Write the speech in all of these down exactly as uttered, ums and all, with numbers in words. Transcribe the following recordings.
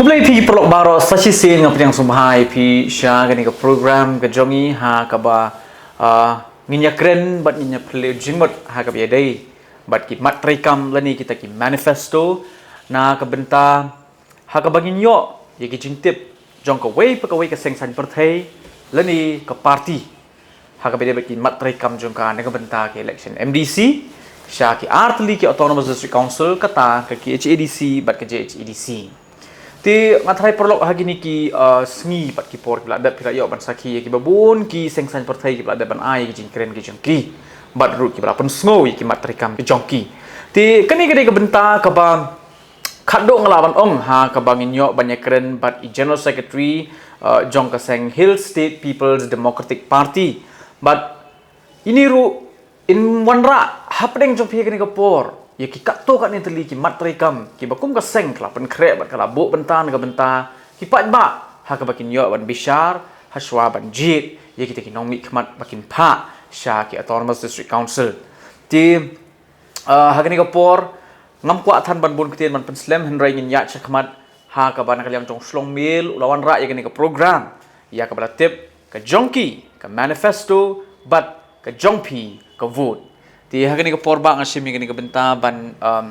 Khublei phi ki paralok baroh, sa shisien nga pdiang sngewbha ïa phi sha kane ka program ka jong ngi ha kaba, ah, ngin ïakren bad ngin ïaphylla jingmut ha kaba ïadei bad ki mat treikam lane kita ki manifesto na ka bynta ha kaba ngin ïoh ïa ki jingtip jong kawei pa kawei ka seng saiñ pyrthei lane ka party ha kaba ïadei bad ki mat treikam jong ka na ka bynta ka election M D C sha ki artylli ki Autonomous District Council, kata ka K H A D C bad ka J H A D C. Te nga tharai paralok, ha kine ki, uh, sngi bad ki por kiba la dep phi la ïoh ban sakhi ïa kiba bun ki seng saiñ pyrthei kiba la dep ban ai ïa ki jingkren ki jong ki bad ruh kiba la pynsngew ïa ki mat treikam ki jong ki. Te kane ka dei ka bynta kaba khatduh nga lah ban ong ha kaba ngin ïoh ban ïakren bad i General Secretary, uh, jong ka seng Hill State People's Democratic Party. Bad ine ruh in wanrah hapdeng jong phi ha kane ka por ïa ki katto katne tylli ki mat treikam kiba kum ka seng ka la pynkhreh bad ka la buh bynta na ka bynta ki paidbah ha kaba kin ïoh ban bishar ha shuwa ban jied ïa kita ki nongmihkhmat ba kin phah sha ki Autonomous District Council. Te, uh, ha kane ka por ngam kwah than ban bun ktien ban pynslem, hynrei ngin ïaid shakhmat ha kaba na ka liang jong Shillong Mail u la wanrah ïa kane ka program ïa kaba la tip ka jong ki ka manifesto bad ka jong phi ka vote. Te ha kane ka por bah nga shim ïa kane ka bynta ban, um,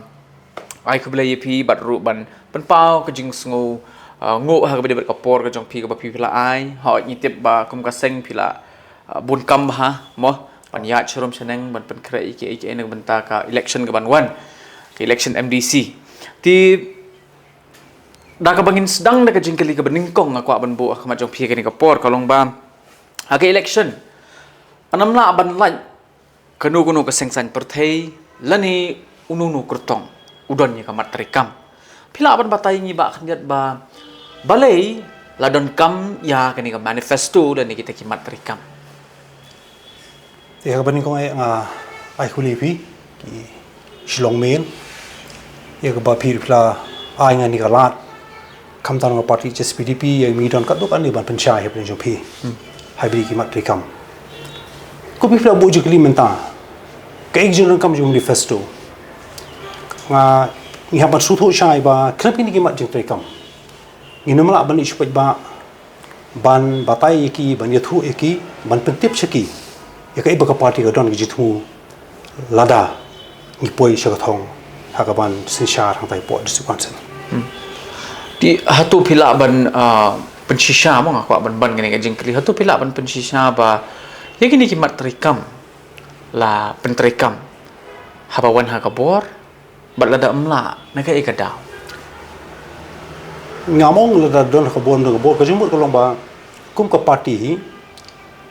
ai khublei ïa phi bad ruh ban pynpaw ka jingsngew, uh, nguh ha kaba ïadei bad ka por ka jong phi kaba phi, phi la ai. Hooid, ngi tip ba kum ka seng phi la, uh, bun kam bha mo, ban ïaid sharum shaneng ban pynkhreh ïa ki, ïa ki na ka bynta ka election kaban wan, ka election M D C. Te da kaba ngin sdang da ka jingkylli kaba nyngkong nga kwah ban buh ha khmat jong phi ha kane ka por ka long ba ha ka election, ynda ym lah ban lait kano kano ka seng saiñ pyrthei lane uno uno u kyrtong u don ïa ka mat treikam, phi lah ban batai ïa ngi bah khyndiat ba balei la donkam ïa kane ka manifesto lane kita ki mat treikam? Te ha kaba nyngkong eh nga ai khublei ïa phi ki Shillong Mail ïa kaba phi la ai ïa nga kane ka lad, khamtam nga party H S P D P, ïa ngi don katto katne ban pynshai hapdeng jong phi. Hmm. Hapdeng ki mat treikam. Ko phi la buh jingkylli mynta kaei ka jingdonkam jong manifesto. Nga, ngi hap ban sngewthuh shai ba khlem kine ki mat jingtreikam ngin ym lah ban ïa shu peit ba ban batai ïa ki, ban ïathuh ïa ki, ban pyntip sha ki ïa kaei ba ka party ka don ka jingthmu lada ngi poi sha ka thong ha kaban synshar hangtai hapoh District Council. Hmm. Te hato phi lah ban, ah, pynshisha, mo nga kwah ban ban kane ka jingkylli, hato phi lah ban pynshisha ba ïa kine ki mat treikam la pyntreikam haba wan ha ka bor, bad lada ym lah na kaei ka daw? Ngam ong lada don ha ka bor, don ha ka bor, ka jingmut ka long ba kum ka party hi,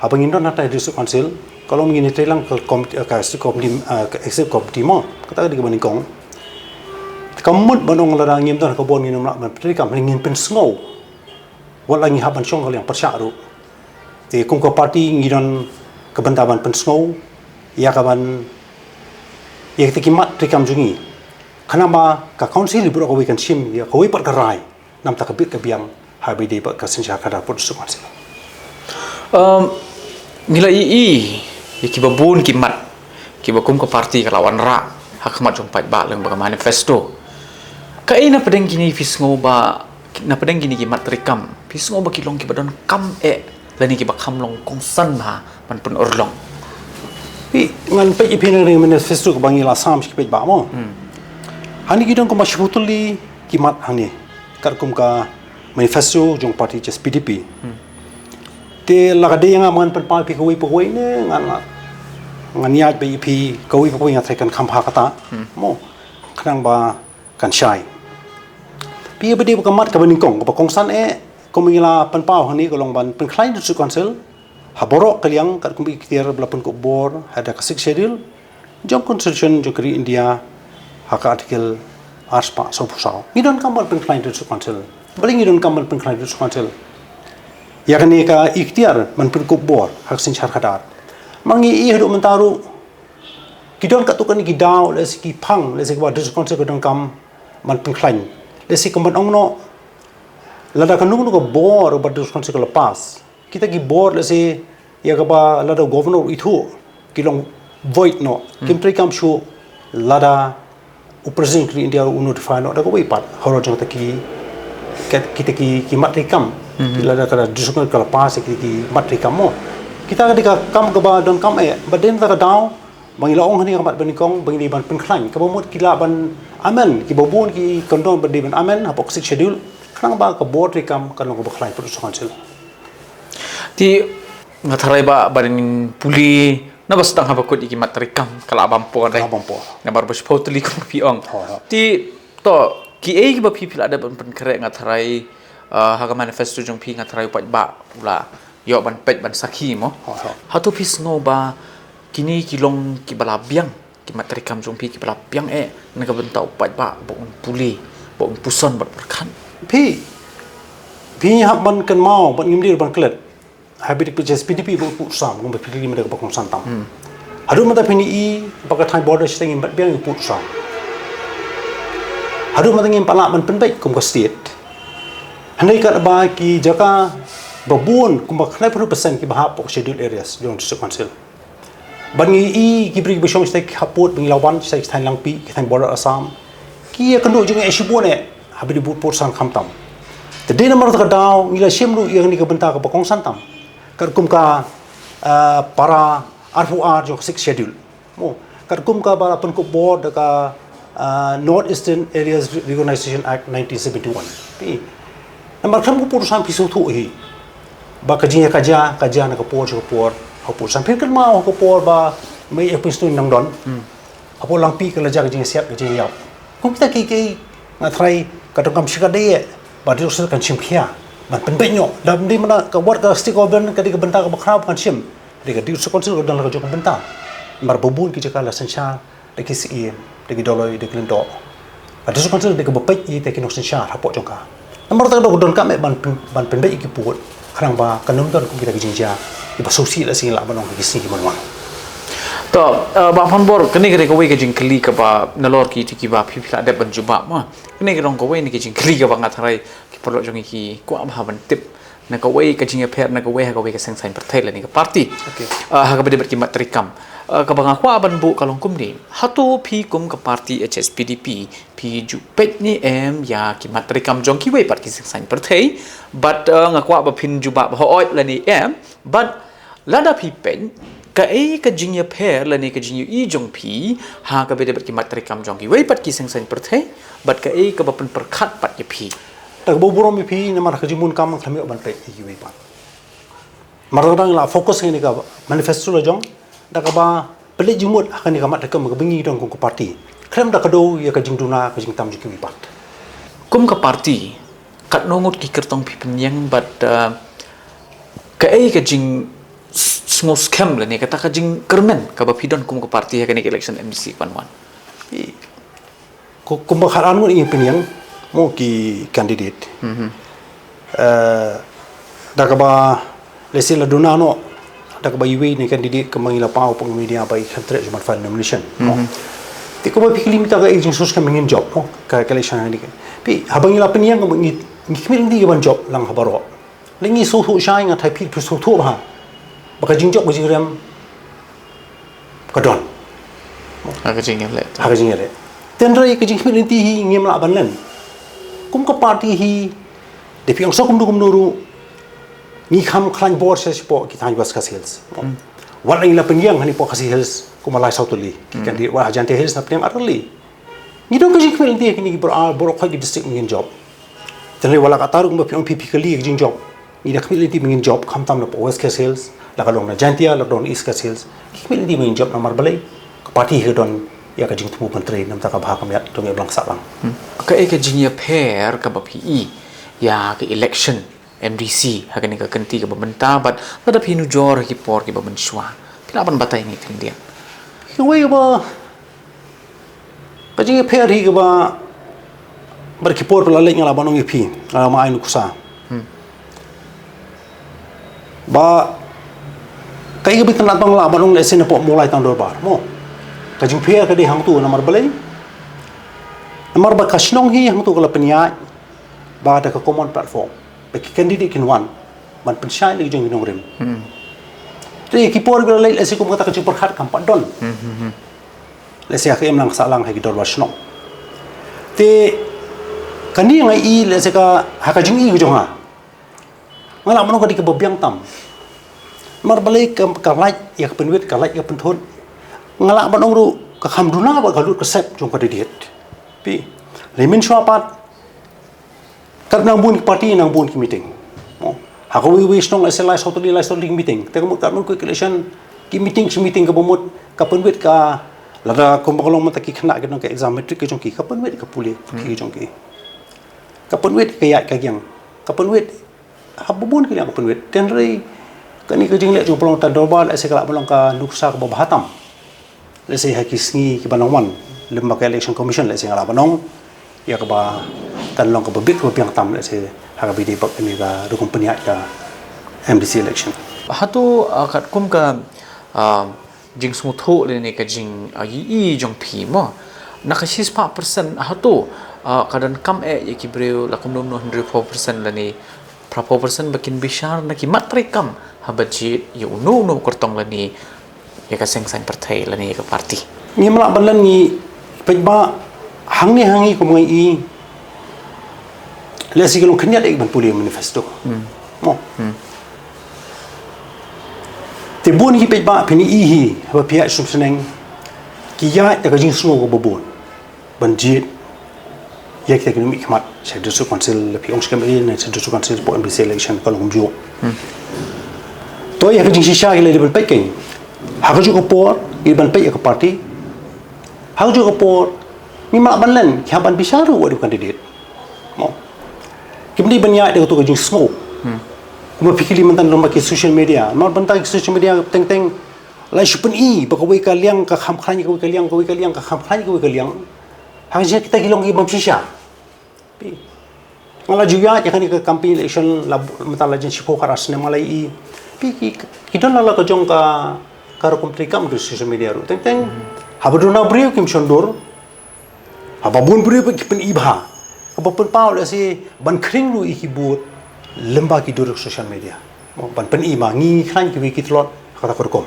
haba ngin don hangtai District Council, ka long ngin ïatrei lang ka committee, ka executive committee, eh, ka executive committee mo, kata ka dei kaba nyngkong. Ka mut ban ong lada ngim don ha ka bor ngin ym lah ban pyntreikam, ngin pynsngew. Wat la ngi hap ban shong ka liang pyrshah ruh. Te kum ka party ngi don ka bynta ban pynsngew ïa kaban, ïa kita ki mat treikam jong ngi. Khnang ba ka council baroh kawei kan shim ïa kawei pat ka rai namar ka bit ka biang haba ïadei bad ka synshar khadar hapoh District Council. Um, ngi la ïohi ïa kiba bun ki mat kiba kum ka party ka la wanrah ha khmat jong paidbah lyngba ka manifesto. Kaei na pdeng kine phi sngew ba, na pdeng kine ki mat treikam phi sngew ba ki long kiba donkam eh lane kiba kham long kongsan bha ban pynurlong? Phi, ngan peit ïa phi na ka manifesto kaba ngi la sam sha ki paidbah mo. Hmm. Hangne ki don kumba shiphew tylli ki mat hangne katkum ka manifesto jong party H S P D P. Hmm. Te la ka dei ïa nga ba ngan pynpaw ïa phi kawei pa kawei ne ngan, ngan ïaid beit ïa phi kawei pa kawei, nga tharai kan kham bha kata. Hmm. Mo, khnang ba kan shai. Phi, ïa ba dei ba ka mat kaba nyngkong kaba kongsan eh, kum ngi la pynpaw hangne, ka long ban pynkhlaiñ District Council ha baroh ka liang katkum ka iktiar ba la pynkup bor ha ka Sixth Schedule jong Constitution jong ka ri India, ha ka Article arspah sawphew saw. Ngi donkam ban pynkhlaiñ District Council. Balei ngi donkam ban pynkhlaiñ District Council? Ïa kane ka iktiar ban pynkup bor ha ka synshar khadar, ma ngi ïohi haduh mynta ruh ki don katto katne ki daw, lehse ki phang, lehse kaba District Council ka donkam ban pynkhlaiñ. Lehse kumban ong noh, lada kano kano ka bor ba District Council ka la pass, kita ki bor, lehse ïa kaba lada u Governor u ithuh, ki long void noh. Hmm. Kim treikam shuh lada u President ka ri India u notify noh da kawei pat halor jong kita ki Kita ki, ki mat treikam. Lada ka District Council ka la pass kita ki mat treikam mo. Kita ka dei ka kam kaba donkam eh. Bad dei na kata ka daw ba ngi la ong hangne ha ka mat banyngkong ba ngi dei ban pynkhlaiñ. Kaba mut ki lah ban amend, kiba bun ki kyndon ba dei ban amend hapoh ka Sixth Schedule. Khnang ba ka bor treikam kan long kaba khlaiñ pud u District Council. Te nga tharai ba, ba ngin pule na ba sdang haba kut ïa ki mat treikam ka la bam por. Ka la bam por. Namar ba shiphew tylli kum phi ong. Te to kiei kiba phi, phi la dep ban pynkhreh, nga tharai, ah, ha ka manifesto jong phi nga tharai u paidbah u la ïoh ban peit ban sakhi mo. Hato phi sngew ba kine ki long kiba la biang, ki mat treikam jong phi kiba la biang eh na ka bynta u paidbah ba un pule, ba un puson bad pyrkhat? Phi, phi hap ban kynmaw bad ngim dei ban klet. Haba dei ka H S P D P ba u pud u sam, kumba phi kylli mynta kaba kongsan tam. Haduh mynta phin ïohi ba ka thaiñ border shisha ngim pat biang u pud u sam. Haduh mynta ngim pat lah ban pynbeit kum ka state. Hynrei katba ki jaka ba bun kumba khyndai phew percent kiba hap hapoh scheduled areas jong District Council. Bad ngi ïohi ki briew kiba shong shisha ki hapud ba ngi la wan shisha ki thaiñ Langpih, ki thaiñ border Assam. Ki ïakynduh jingeh shibun eh haba dei u pud u sam khamtam. Te dei namar kata ka daw ngi la shim ruh ïa kane ka bynta kaba kongsan tam. Katkum ka, ah, para arphew ar jong ka Sixth Schedule. Mo, katkum kaba la pynkup bor da ka, ah, North Eastern Areas Recognition Act nineteen seventy-one. Phi, namar khlem u pud u sam phi sngewthuh hi ba ka jingïakajia ka jia na ka por sha ka por. Ha u pud u sam phi kynmaw ha ka por ba mei e pyn snu nang don. Hapoh Langpih ka la jia ka jingsiat ka jingïap. Kum kita kiei kiei nga tharai ka donkam shikatdei eh ba District Council kan shim khia ban pynbeit noh. Lada dei mynta ka wat ka state government ka dei ka bynta kaba khraw ba kan shim. Dei ka District Council ka don la ka jong ka bynta. Namar ba bun ki jaka la synshar da ki syiem, da ki dolloi, da ki lyngdoh. Ka District Council dei kaba peit ïa kita ki nongsynshar hapoh jong ka. Namar kata ka daw ka donkam eh ban pyn, ban pynbeit ïa ki pud. Khnang ba kan ym don kum kita ki jingjia kiba sngewsih lehse ngi lah ban ong ha ki sngi kiban wan. To, eh, Bah Panbor, kane ka dei kawei ka jingkylli kaba nalor kito kiba phi, phi la dep ban jubab mo. Kane ka long kawei na ki jingkylli kaba nga tharai ki paralok jong ngi ki kwah bha ban tip na kawei ka jingïapher na kawei ha kawei ka seng saiñ pyrthei lane ka party. Okay. Ah, ha kaba dei bad ki mat treikam. Ah, kaba nga kwah ban buh ka long kumne. Hato phi kum ka party H S P D P phi ju peit ne em ïa ki mat treikam jong kiwei pat ki seng saiñ pyrthei? Bad, ah, nga kwah ba phin jubab hooid lane em. Bad lada phi peit, kaei ka jingïapher lane ka jingïohi jong phi ha kaba dei bad ki mat treikam jong kiwei pat ki seng saiñ pyrthei? Bad kaei kaba pynpyrkhat pat ïa phi? Da kaba burom ïa phi namar ka jingbun kam khlem ïoh ban peit ïa kiwei pat. Namar kata nga la focus ïa kane ka manifesto la jong da kaba pynleit jingmut ha kane ka mat treikam kaba ngi don kum ka party. Khlem da kdew ïa ka jingduna ka jingtam jong kiwei pat. Kum ka party, katno ngut ki kyrtong phi pynïeng bad, uh, kaei ka jing s-, sngewskhem lane kata ka jingkyrmen kaba phi don kum ka party ha kane ka election M D C kaban wan? Ku-, kumba khatar ngut ngi pynïeng mo ki candidate. Eh, da kaba lehse la duna noh da kaba iwei na ki candidate kumba ngi la paw pang media ba i khlem treh jingmut file nomination mo. Te kumba phi kylli mynta kaei ka jingsngewskhem ba ngin jop mo ka, ka election hangne. Phi, haba ngi la pynïeng kumba ngi, ngi khmih lynti ban jop lang ha baroh. Lei ngi sngewthuh shai, nga tharai phi phi sngewthuh bha ba ka jingjop ka jingrem ka don ha ka jingïaleh. Ha ka jingïaleh. Hynrei ka jingkhmih lynti hi ngim lah ban len. Kum ka party hi, da phi ong sa kumno kumno ruh, ngi kham khlaiñ bor sha shapoh ki thaiñ West Khasi Hills. Wat la ngi la pynïeng hangne hapoh Khasi Hills kumba lai saw tylli, ki candidate, wat ha Jaintia Hills la pynïeng ar tylli. Ngi don ka jingkhmih lynti ha kine ki baroh, baroh khoit ki district ba ngin jop. Te lei wat la katta ruh kumba phi ong phi phi kylli ka jingjop. Ngi da khmih lynti ba ngin jop, khamtam na West Khasi Hills, la ka long na Jaintia, la ka long na East Khasi Hills. Ki khmih lynti ba ngin jop namar balei ka party hi ka don ïa ka jingthmu ban trei na ka bynta ka bha ka miat jong ngi balang sahlang. Kaei ka jingïapher kaba phi i ïa ka election M D C ha kane ka kynti kaba mynta bad lada phi nujor ha ki por kiba mynshuwa? Phi lah ban batai ïa ngi khyndiat? Kawei kaba Ka jingïapher hi kaba, bad ki por ba la leit nga lah ban ong ïa phi, nga lah ban ai nuksa. Ba kaei kaba itynnad tang lah ban ong lehse napoh Mawlai Town Dorbar mo. Ka jingpher ka dei hangto namar balei? Namar ba ka shnong hi hangto ka la pynïaid ba da ka common platform ba ki candidate kin wan ban pynshai ïa la ki jong ki nongrim. Te ki por ba la leit lehse kum kata ka jingpyrkhat kam pat don. Lehse ha ka imlang sahlang ha ki dorbar shnong. Te Kane nga i lehse ka ha ka jingïohi ka jong nga. Nga lah ban ong ka dei kaba biang tam. Namar balei ka, ka lait ïa ka pynwit, ka lait ïa ka pynthut. Nga lah ban ong ruh ka kham duna bad ka lut ka sep jong ka dei diet. Phi. Lei mynshuwa pat. Kat nang bun ki party nang bun ki meeting. Mo. Ha kawei kawei shnong lehse lai saw tylli lai saw tylli ki meeting. Te ka mut kat nang ki election ki meeting ki meeting kaba mut ka pynwit ka lada kumba ka long mynta ki khynnah ki nang ka exam matric ka jong ki ka pynwit ka pule ki jong ki. Ka pynwit ka ïaid ka giang. Ka pynwit ha ba bun ki liang ka pynwit. Te hynrei kane ka jingleh jong pynlong tang dorbar lehse ka lah ban long ka nuksa kaba bha tam. Lehse ha ki sngi kiba nang wan lem bad ka election commission lehse nga lah ban ong ïa kaba kan long kaba bit kaba biang tam lehse ha kaba ïadei bad kane ka rukom pynïaid ka M D C election. Hato, ah, katkum ka, ah, jingsngewthuh lane ka jing, ah, ïohi jong phi mo, na ka shispah percent hato, ah, ka donkam eh ïa ki briew la kumno kumno hynriew phew percent lane phra phew percent ba kin bishar na ki mat treikam haba jied ïa uno uno u kyrtong lane ïa ka seng saiñ pyrthei lane ïa ka party. Ngim lah ban len ngi paidbah hangne hangne kum ngi i lehse ka long khyndiat eh ban pule manifesto. Mo. Te bun ki paidbah phin i hi haba phi ïaid sum shneng ki ïaid da ka jingsngew kaba bun ban jied ïa kita ki nongmihkhmat sha district council la phi ong skhem ïa na sha district council po M D C election ka long kumjuh. To ïa ka jingshisha ki la dei ban peit kein ha kajuh ka por ki ban peit ïa ka party ha kajuh ka por ngim lah ban len ki hap ban bishar ruh wat u candidate. Mo. Kim dei ban ïaid da kato ka jingsngew. Kumba phi kylli mynta na ki social media. Namar bynta ki social media teng teng la shu pyni ba kawei ka liang ka kham khlaiñ kawei ka liang kawei ka liang ka kham khlaiñ kawei ka liang. Hangne kita ki long ki bym shisha. Phi. Nga la ju ïaid ïa kane ka campaign election la mynta la jin shiphew khatar snem nga la i. Phi ki ki don la la ka jong ka ka rukom treikam ki social media ruh. Teng teng haba duna briew kim shon dur. Haba bun briew ki pyni bha. Kaba pynpaw lehse ban khring ruh ïa ki booth lem bad ki dur social media. Ban pyni ba ngi khlaiñ kiwei ki tlot ha kata ka rukom.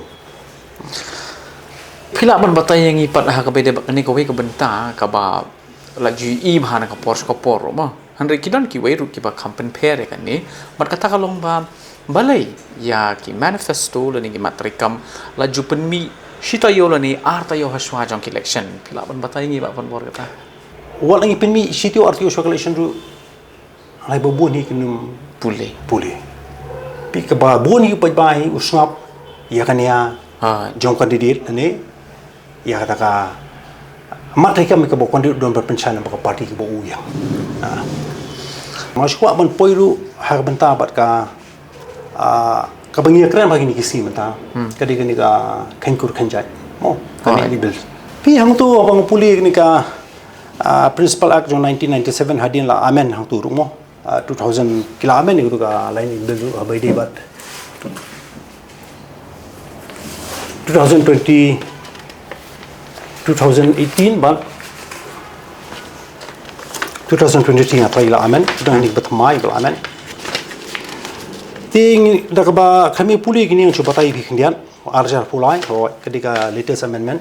Phi lah ban batai ïa ngi pat ha kaba ïadei bad kane kawei ka bynta kaba la ju i bha na ka por sha ka por ruh mo. Hynrei ki don kiwei ruh kiba kham pynpher ïa kane. Bad kata ka long ba balei ïa ki manifesto lane ki mat treikam la ju pynmih shi taïew lane ar taïew hashwa jong ki election. Phi lah ban batai ïa ngi ba ban bor kata. Wat la ngi pynmih shi taïew ar taïew hashwa ka election ruh. Lai ba bun hi ki nym pule. Pule. Phi kaba bun hi paidbah hi u sngap ïa kane ïa jong candidate lane ïa kata ka mat treikam kaba u candidate u don ban pynshai na ka party kaba u ïeng. Nga shu kwah ban poi ruh ha ka bynta bad ka kaba ngi ïakren bad kine ki sngi mynta ka dei kane ka kheiñkur kheiñjait. Mo kane ni bill. Phi hangto haba nga pule kane ka Principal Act jong nineteen ninety-seven hadien la amend hangto ruh mo. Two thousand ki la amend ïa ka lain bill ruh haba ïadei bad two thousand twenty, two thousand eighteen bad two thousand twenty-three nga try la amend, dang ni ba thymmai ba la amend. Te da kaba kami pule kini nga shu batai phi khyndiat ar hajar arphew lai ka dei ka latest amendment.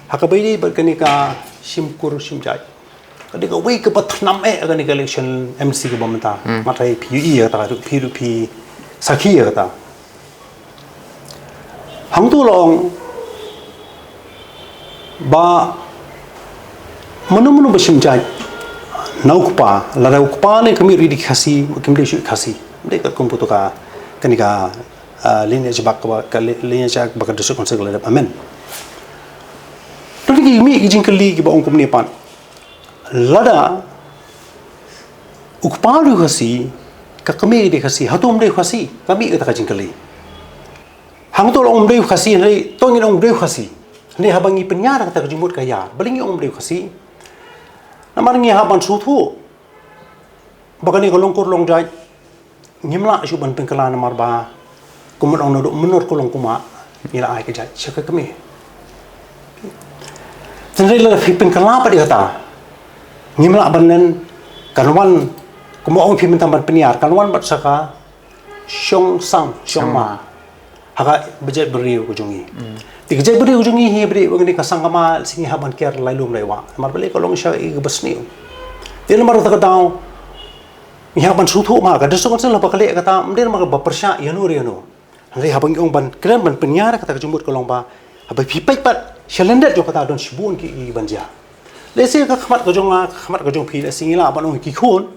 Ha kaba ïadei bad kane ka shim kur shim jait. Ka dei kawei kaba thnam eh kane ka election M C kaba mynta. Nga try phi ïohi ïa kata ka phi ruh phi sakhi ïa kata. Hangto la ong ba mano mano ba shim jait na u kpa, lada u kpa ne ka mih ruh i dei Khasi, kim dei shuh Khasi. Dei katkum kato ka kane ka lineage back kaba ka lineage back ka district council ka la dep amend. To ni ki mih ki jingkylli kiba ong kumne pat. Lada u kpa u dei Khasi, ka kmie dei Khasi, hato um dei Khasi, ka mih kata ka jingkylli. Hangto la ong um dei Khasi, hynrei to ngin ong um dei Khasi. Hynrei haba ngi pynïar kata ka jingmut ka ïar, balei ngi ong um dei Khasi. Namar ngi hap ban sngewthuh ba kane ka long kur long jait. Ngim lah shuh ban pynkylla namar ba kumba ong naduh mynno ka long kumba ngi la ai ka jait sha ka kmie. Hynrei lada phi pynkylla pat ïa kata ngim lah ban len kan wan kumba ong phi mynta ban pynïar kan wan bad sa ka shong sang shong ma. Ha ka budget briew ka jong ngi. Te ka budget briew ka jong ngi hi briew ngi ka sang kama sngi ha ban ker lai lum lai wah. Namar balei ka long sha i ka basniew. Te namar kata ka daw ngi hap ban sngewthuh ma ka District Council haba ka leh kata, ym dei namar ba pyrshah ïano re ïano. Hynrei haba ngi ong ban kren ban pynïar kata ka jingmut ka long ba haba phi peit pat sha lyndet jong kata don shibun ki, ki ban jia. Lehse ka khmat ka jong nga, ka khmat ka jong phi, lehse ngi lah ban ong ki khun.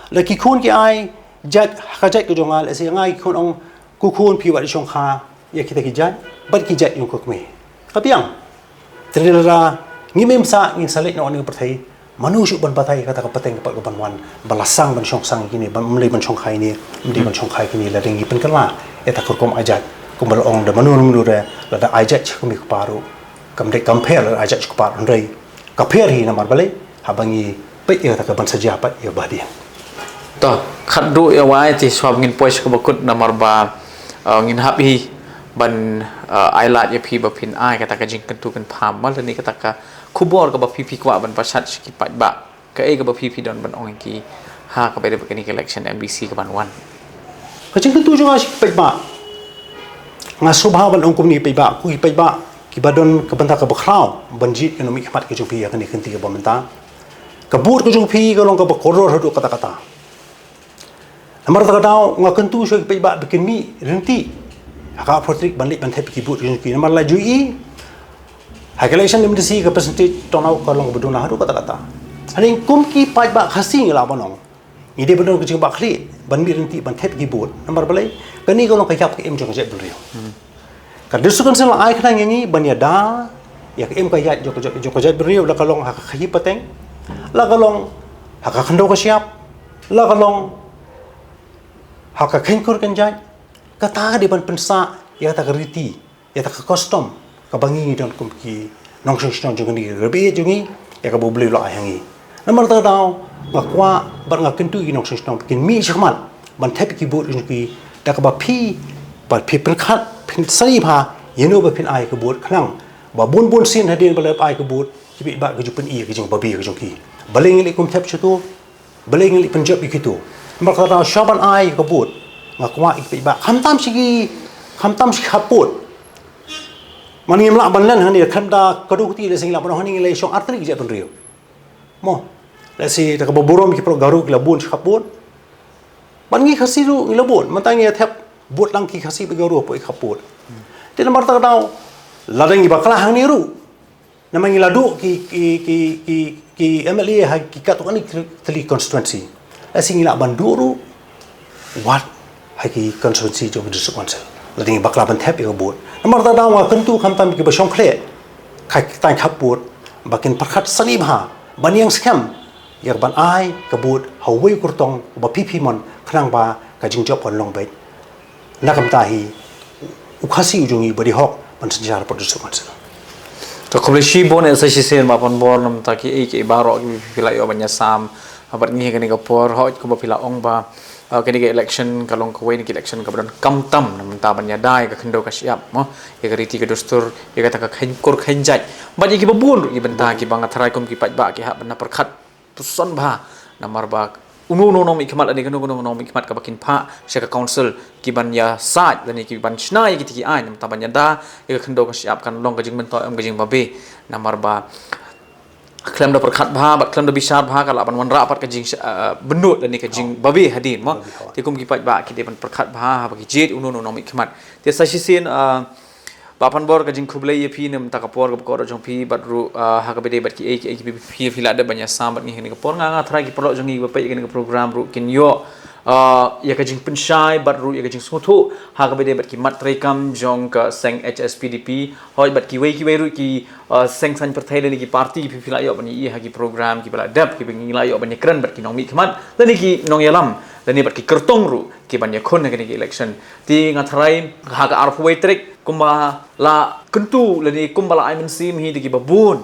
La ki khun ki ai jait ha ka jait ka jong nga, lehse nga ki khun ong, ko khun, phi wat shongkha ïa kita ki jait bad ki jait jong ka kmie. Ka biang. Te lada ngim im sah, ngin sa leit noh na ka pyrthei, mano shuh ban batai kata ka pateng ka pat ka ban wan, ba la sang ban shong sang ïa kine, ban ym dei ban shongkha ïa kine, ym dei ban shongkha ïa kine, lada ngi pynkylla ïa kata ka rukom ai jait. Kumba la ong da mano mano re, lada ai jait sha ka kmie ka kpa ruh kam dei kam pher, lada ai jait sha ka kpa ruh, hynrei ka pher hi. Namar balei? Haba ngi peit ïa kata ka ban sa jia pat ïa ba hadien. To, khatduh ïa wai te shuwa ba ngin poi sha kaba kut, namar ba, uh, ngin hap hi ban, uh, ai lad ïa phi ba phin ai kata ka jingkyntu kynpham ma lane kata ka khubor kaba phi phi kwah ban pynshai sha ki paidbah. Kaei kaba phi phi don ban ong ïa ki ha kaba ïadei bad kane ka election MDC ka ban wan? Ka jingkyntu jong nga sha ki paidbah, nga sngewbha ban ong kumne, paidbah, ko ki paidbah kiba don ka bynta kaba khraw ban jied ïa ka nongmihkhmat ka jong phi ha kane ka kynti kaba mynta. Ka vote ka jong phi ka long kaba kordor haduh katta katta. Namar kata ka daw nga kyntu sha ki paidbah ba kin mih ryntih ha ka arphew tarik ban leit ban thep ïa ki vote ka jong ki. Namar la ju ïohi ha ka election MDC ka percentage turnout ka long kaba duna haduh katta katta. Hynrei kum ki paidbah Khasi ngi lah ban ong, ngi dei ban don ka jingbakla ban mih ryntih ban thep ïa ki vote. Namar balei? Kane ka long ka ïap ka im jong ka jaitbynriew. Ka District Council la ai khnang ïa ngi ban ïada ïa ka im ka ïaid jong ka jait, jong ka jaitbynriew, la ka long ha ka khaïi pateng, la ka long ha ka khyndew ka shyiap, la ka long ha ka kheiñ kur kheiñ jait. Kata ka dei ban pynsah ïa kata ka riti, ïa kata ka custom kaba ngi ngi don kum ki nongshong shnong jong ngi, ka ri jong ngi, ïa kaba U Blei u la ai ha ngi. Namar kata ka daw nga kwah bad nga kyntu ïa ki nongshong shnong ba kin mih shakhmat ban thep ïa ki vote jong ki, da kaba phi, ba phi pyrkhat, phin sani bha ïano ba phin ai ka vote, khnang ba bun bun sien hadien ba la ai ka vote, ki paidbah ki ju pyni ïa ka jingbabe ka jong ki. Balei ngi leh kum thep sha uto, balei ngi leh pynjop ïa kito. Namar kata shuwa ban ai ka vote, nga kwah ïa ki paidbah, khamtam sha ki, khamtam sha ki khap vote. Man ngim lah ban len hangne, khlem da kadu kti lehse ngi lah ban ong hangne ngi la shong artylli ki jaitbynriew. Mo, lehse da kaba burom ki paralok Garo ki la bun sha khap vote. Bad ngi Khasi ruh ngi la bun, mynta ngi ïa thep vote lang ki Khasi bad Garo hapoh ki khap vote. Te namar kata ka daw, lada ngi bakla hangne ruh, namar ngi la duh ki, ki, ki, ki, ki MLA ha ki katto katne tylli constituency. Lehse ngi lah ban duh ruh wat ha ki constituency jong ka District Council. Lada ngi bakla ban thep ïa ka vote. Namar kata ka daw nga kyntu khamtam kiba shong khleh ha ki thaiñ khap vote ba kin pyrkhat sani bha ban ïeng skhem ïa ka ban ai ka vote ha uwei u kyrtong ba phi phi mon, khnang ba ka jingjop kan long beit. Na ka bynta hi u Khasi u jong ngi ba dei hok ban synshar hapoh District Council. To khublei shibun, sa shisien Bah Panbor, na ka bynta kiei kiei baroh kiba phi la ïoh ban ïasam bad ngi ha kane ka por. Hooid, kumba phi la ong ba, ah, kane ka election ka long kawei na ki election kaba donkam tam na ka bynta ban ïada ïa ka khyndew ka shyiap, mo, ïa ka riti ka dustur, ïa kata ka kheiñ kur kheiñ jait. Bad ïa kiba bun ruh ki bynta kiba nga tharai kum ki paidbah ki hap ban pyrkhat puson bha, namar ba uno uno u nongmihkhmat lane kano kano u nongmihkhmat kaba kin phah sha ka council ki ban ïasaid lane ki ban shna ïa kita ki aiñ na ka bynta ban ïada ïa ka khyndew ka shyiap, kan long ka jingmyntoi em ka jingbabe. Namar ba khlem da pyrkhat bha bad khlem da bishar bha ka lah ban wanrah pat ka jing, ah, bynnud lane ka jingbabe hadien, mo. Te kum ki paidbah ki dei ban pyrkhat bha haba ki jied uno uno u nongmihkhmat. Te sa shisien, ah, Bah Panbor, ka jingkhublei ïa phi na ka bynta ka por kaba kordor jong phi bad ruh, ah, ha kaba ïadei bad kiei kiei kiba phi phi la dep ban ïasam bad ngi ha kane ka por. Nga nga tharai ki paralok jong ngi kiba peit ïa kane ka program ruh kin ïoh, ah, ïa ka jingpynshai bad ruh ïa ka jingsngewthuh ha kaba ïadei bad ki mat treikam jong ka seng HSPDP. Hooid, bad kiwei kiwei ruh ki, ah, seng saiñ pyrthei lane ki party kiba phi la ïoh ban ïohi ha ki program kiba la dep, kiba ngi la ïoh ban ïakren bad ki nongmihkhmat lane ki nongïalam lane bad ki kyrtong ruh ki ban ïakhun ha kane ka election. Te nga tharai ha ka arphew wei tarik, kumba la kyntu lane kumba la ai mynsiem hi da kiba bun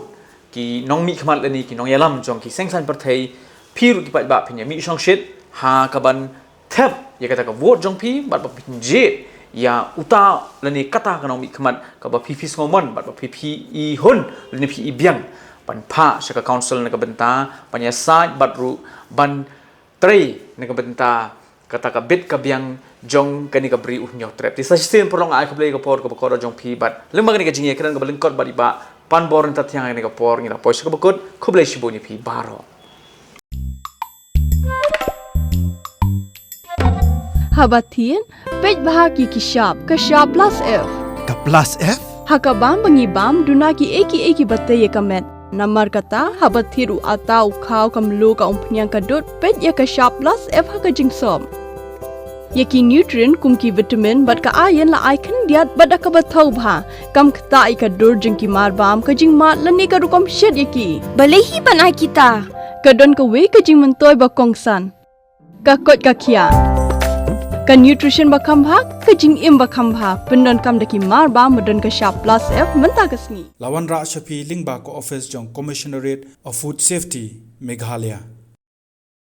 ki nongmihkhmat lane ki nongïalam jong ki seng saiñ pyrthei, phi ruh ki paidbah phin ïa mih shongshit ha ka ban thep ïa kata ka vote jong phi bad ba phin jied ïa uta lane kata ka nongmihkhmat kaba phi phi sngewmon bad ba phi phi i hun lane phi i biang ban phah sha ka council na ka bynta ban ïasaid bad ruh ban trei na ka bynta kata ka bit ka biang jong kane ka Bri U Hynñiewtrep. Te sa shisien paralok, nga ai khublei ïa ka por kaba kordor jong phi bad lyngba kane ka jingïakren kaba lyngkot bad i Bah Panbor, nangta tang ha kane ka por ngi la poi sha kaba kut. Khublei shibun ïa phi baroh. Haba thied, peit bha ki ki shap, ka shap plus F. Ka plus F? Ha ka bam ba ngi bam, duna ki ei ki ei ki ba tei ïa ka met. Namar kata, haba thied u ata, u khaw, ka mluh, ka umphniang, ka dud, peit ïa ka shap plus F ha ka jingsop. Ïa ki nutrient kum ki vitamin bad ka iron la ai khyndiat bad da kaba thaw bha. Kam ktah ïa ka dur jong ki mar bam, ka jingmad lane ka rukom shet ïa ki. Balei hi ban ai kita? Ka don kawei ka jingmyntoi ba kongsan. Ka koit ka khiah. Ka nutrition ba kham bha, ka jingim ba kham bha. Pyndonkam da ki mar bam ba don ka shap plus F mynta ka sngi. La wanrah sha phi lyngba ka office jong Commissionerate of Food Safety, Meghalaya.